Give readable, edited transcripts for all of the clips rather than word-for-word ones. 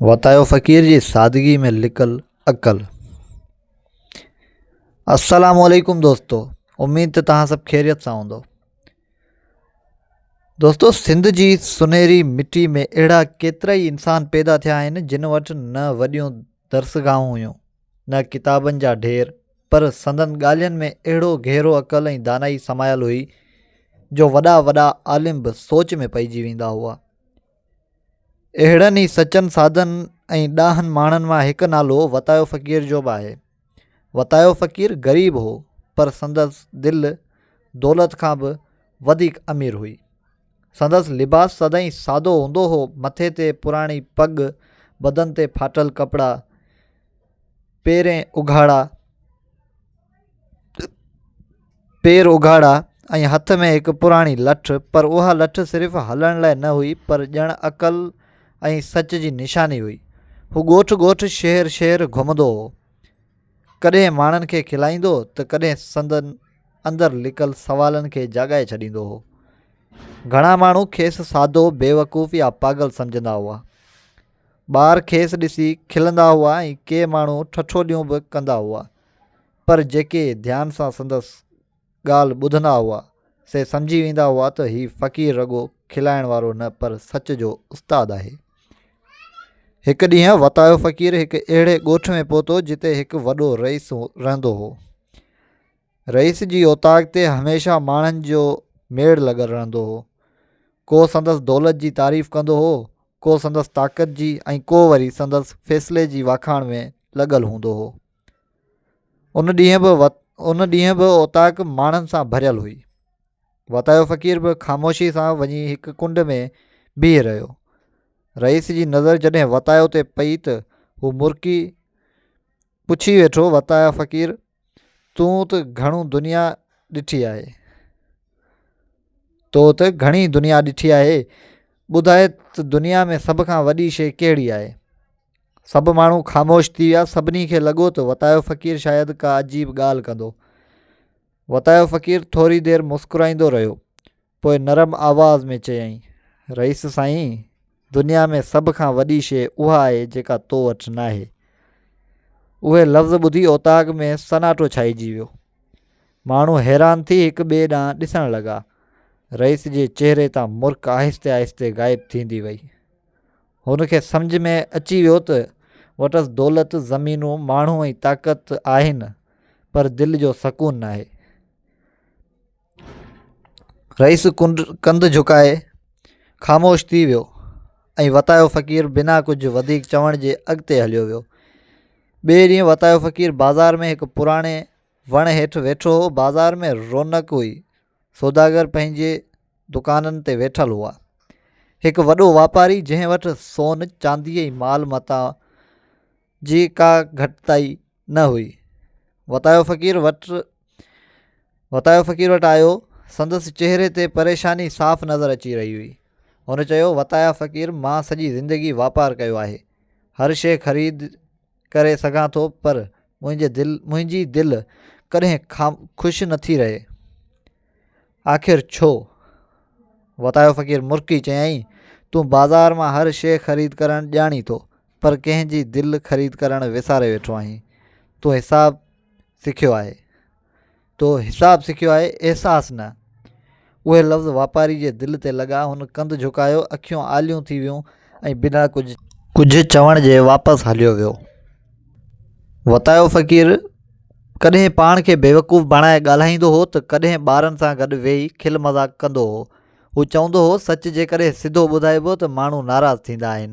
وتايو فقير جي سادگي ۾ لڪل عقل. السلام عليڪم دوستو اميد ته توهان سڀ خيريت سان هوندو دوستو سنڌ جي سنهري مٽي ۾ اهڙا ڪيترا ئي انسان پيدا ٿيا آهن جن وٽ نه وڏيون درسگاهون هيون نه ڪتابن جا ڍير پر سندن ڳالهين ۾ اهڙو گهرو عقل ۽ دانائي سمايل هئي جو وڏا وڏا عالم به سوچ ۾ پئجي ويندا هئا اهڙن ئي سچن، سادن ۽ ڏاهن ماڻهن مان هڪ نالو وتايو فقير جو به آهي. وتايو فقير غريب هو، پر سندس دل دولت کان به وڌيڪ امير هئي. سندس لباس سدائين سادو هوندو هو، مٿي تي پراڻي پڳ، بدن تي ڦاٽل ڪپڙا، پيرين اگهاڙا، پير اگهاڙا ۽ هٿ ۾ هڪ پراڻي لٺ، پر اها لٺ صرف هلڻ لاء نه هئي پر ڄڻ عقل ۽ سچ جي نشاني هئي. هو ڳوٺ ڳوٺ، شهر شهر گهمندو هو. ڪڏهن ماڻهن کي کلائيندو ته ڪڏهن سندن اندر لڪل سوالن کي جاڳائي ڇڏيندو هو. گهڻا ماڻهو کيس سادو، بيوقوف يا پاڳل سمجهندا هئا. ٻار کيس ڏسي کلندا هئا ۽ ڪي ماڻهو ٺٺوليون به ڪندا هئا، پر جيڪي ڌيان سان سندس ڳالهه ٻڌندا هئا، سي سمجهي ويندا هئا ته هي فقير رڳو کلائڻ وارو نه پر سچ جو استاد آهي. هڪ ڏينهن وتايو فقير هڪ اهڙي ڳوٺ ۾ پهتو، جتي هڪ وڏو رئيس رهندو هو. رئيس جي اوطاق تي هميشه ماڻهن جو ميڙ لڳل رهندو هو. ڪو سندس دولت جي تعريف ڪندو هو، ڪو سندس طاقت جي ۽ ڪو وري سندس فيصلي جي واکاڻ ۾ لڳل هوندو هو. ان ڏينهن به ان ڏينهن به اوطاق ماڻهن سان ڀريل هئي. وتايو فقير به خاموشي سان وڃي هڪ ڪنڊ ۾ بيهي رهيو. رئيس جي نظر جڏهن وتايو تي پئي ته هو مرڪي پڇي ويٺو، وتايا فقير! تون ته گهڻو دنيا ڏٺي آهي. تو ته گهڻي دنيا ڏٺي آهي، ٻڌاء ته دنيا ۾ سڀ کان وڏي شيء ڪهڙي آهي؟ سڀ ماڻهو خاموش ٿي ويا، سڀني کي لڳو ته وتايو فقير شايد ڪا عجيب ڳالهه ڪندو. وتايو فقير ٿوري دير مسڪرائيندو رهيو، پوء نرم آواز ۾ چيائين، رئيس سائين، دنيا ۾ سڀ کان وڏي شيء اها آهي جيڪا تو وٽ ناهي. اهي لفظ ٻڌي اوطاق ۾ سناٽو ڇائجي ويو. ماڻهو حيران ٿي هڪ ٻئي ڏانهن ڏسڻ لڳا. رئيس جي چهري تان مرڪ آهستي آهستي غائب ٿيندي وئي. هن کي سمجهه ۾ اچي ويو ته وٽس دولت، زمينون، ماڻهو ۽ طاقت آهن پر دل جو سڪون ناهي. رئيس ڪنڌ جهڪائي خاموش ٿي ويو ۽ وتايو فقير بنا ڪجهه وڌيڪ چوڻ جي اڳتي هليو ويو. ٻئي ڏينهن وتايو فقير بازار ۾ هڪ پراڻي وڻ هيٺ ويٺو هو. بازار ۾ رونق هئي. سوداگر پنهنجي دڪانن تي ويٺل هئا. هڪ وڏو واپاري جنهن وٽ سون، چاندي ۽ مال متاع جي ڪا گهٽتائي نه هئي. وتايو فقير وٽ وتايو فقير وٽ آيو. سندس چهري تي پريشاني صاف نظر اچي رهي هئي. هن چيو، وتايا فقير مان سڄي زندگي واپار ڪيو آهي. هر شيء خريد ڪري سگهان ٿو پر منهنجي دل منهنجي دل ڪڏهن خوش نٿي رهي. آخر ڇو؟ وتايو فقير مرڪي چيائين، تون بازار مان هر شيء خريد ڪرڻ ڄاڻين ٿو، پر ڪنهن جي دل خريد ڪرڻ وساري ويٺو آهين. تو حساب سکيو آهي. تو حساب سکيو آهي، احساس نه. اهي لفظ واپاري جي دل تي لڳا. هن ڪنڌ جهڪايو، اکيون آليون ٿي ويون ۽ بنا ڪجهه. ڪجهه چوڻ جي واپس هليو ويو. وتايو فقير ڪڏهن پاڻ کي بيوقوف بڻائي ڳالهائيندو هو ته ڪڏهن ٻارن سان گڏ ويهي کل مذاق ڪندو هو. هو چوندو هو، سچ جيڪڏهن سڌو ٻڌائبو ته ماڻهو ناراض ٿيندا آهن،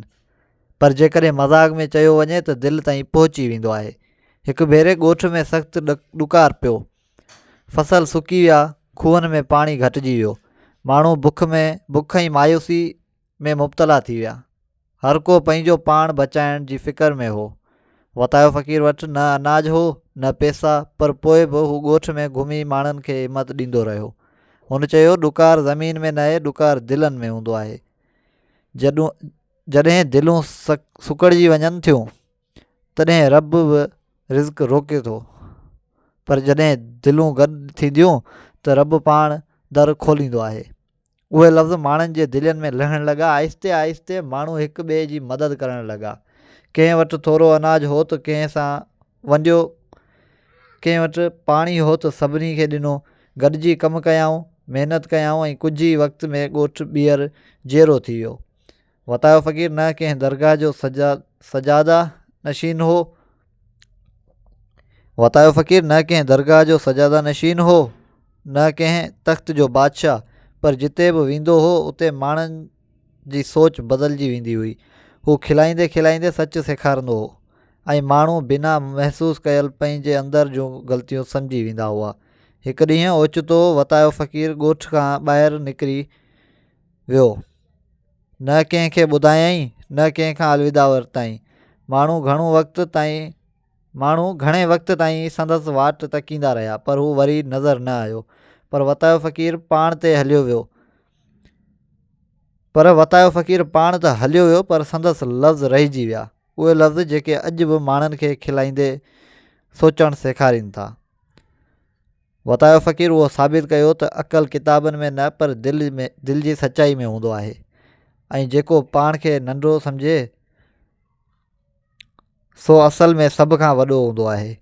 پر جيڪڏهن مذاق ۾ چيو وڃي ته دل تائين پهچي ويندو آهي. هڪ ڀيري ڳوٺ ۾ سخت ڏڪار پيو. فصل سڪي ويا، کوهن ۾ پاڻي گهٽجي ويو. ماڻهو بک ۾ بک ۽ مايوسي ۾ مبتلا ٿي ويا. هر ڪو پنهنجو پاڻ بچائڻ جي فڪر ۾ هو. وتايو فقير وٽ نه اناج هو، نه پئسا، پر پوء به هو ڳوٺ ۾ گهمي ماڻهن کي همت ڏيندو رهيو. هن چيو، ڏڪار زمين ۾ ناهي، ڏڪار دلن ۾ هوندو آهي. جڏهن دلون سڪڙجي وڃن ٿيون، تڏهن رب به رزق روڪي ٿو. پر جڏهن دلون گڏ ٿينديون ته رب پاڻ در کوليندو آهي. اهي لفظ ماڻهن جي دلين ۾ لهڻ لڳا. آهستي آهستي ماڻهو هڪ ٻئي جي مدد ڪرڻ لڳا. ڪنهن وٽ ٿورو اناج هو ته ڪنهن سان ونڊيو، ڪنهن وٽ پاڻي هو ته سڀني کي ڏنو. گڏجي ڪم ڪيائون، محنت ڪيائون ۽ ڪجهه ئي وقت ۾ ڳوٺ ٻيهر جيئرو ٿي ويو. وتايو فقير نه ڪنهن درگاهه جو سجاده نشين هو، وتايو فقير نه ڪنهن درگاهه جو سجاده نشين هو، نه ڪنهن تخت جو بادشاهه، پر جتي به ويندو هو، اتي ماڻهن جي سوچ بدلجي ويندي هئي. هو کلائيندي کلائيندي سچ سيکارندو هو ۽ ماڻهو بنا محسوس ڪيل پنهنجي اندر جون غلطيون سمجهي ويندا هئا. هڪ ڏينهن اوچتو وتايو فقير ڳوٺ کان ٻاهر نڪري ويو. نه ڪنهن کي ٻڌايائين، نه ڪنهن کان الوداع ورتائين. ماڻهو گهڻو وقت تائين ماڻهو گهڻي وقت تائين سندس واٽ تڪيندا رهيا، پر هو وري نظر نه آيو. پر وتايو فقير پاڻ تي هليو ويو. پر وتايو فقير پاڻ ته هليو ويو پر سندس لفظ رهجي ويا. اهي لفظ جيڪي اڄ به ماڻهن کي کلائيندي سوچڻ سيکارين ٿا. وتايو فقير اهو ثابت ڪيو ته عقل ڪتابن ۾ نه پر دل ۾ دل جي سچائي ۾ هوندو آهي ۽ جيڪو پاڻ کي ننڍو سمجهي سو اصل ۾ سڀ کان وڏو هوندو آهي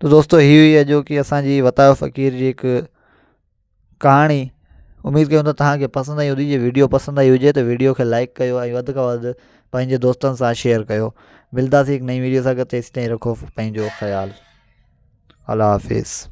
ته دوستو هي هئي اڄوڪي اسان جي وتايو فقير جي هڪ ڪهاڻي اميد ڪيون ٿا توهان کي پسند آئي هوندي جي ويڊيو پسند آئي هجي ته ويڊيو کي لائڪ ڪيو ۽ وڌ کان وڌ پنهنجي دوستن سان شيئر ڪيو ملداسين هڪ نئين ويڊيو سان گڏ تيسين تائين رکو پنهنجو خيال الله حافظ.